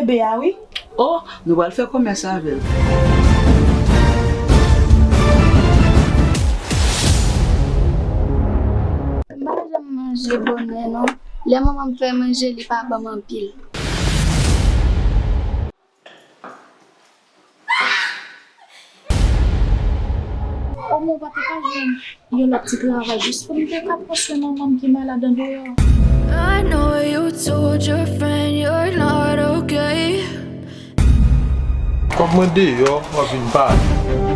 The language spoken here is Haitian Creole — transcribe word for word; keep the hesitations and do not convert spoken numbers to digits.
Be a wi. Oh, nou pral fè kòmès avè l. M pa janm manje bonè non. Lè manman m fè manje, li pa ban m anpil. Omwen w pa te ka jwenn yon lòt ti travay jis pou m te ka pran swen manman m ki malad andeyò? I know you told your friend you're not okay. Kòb mwen deyò, w ap vin pale.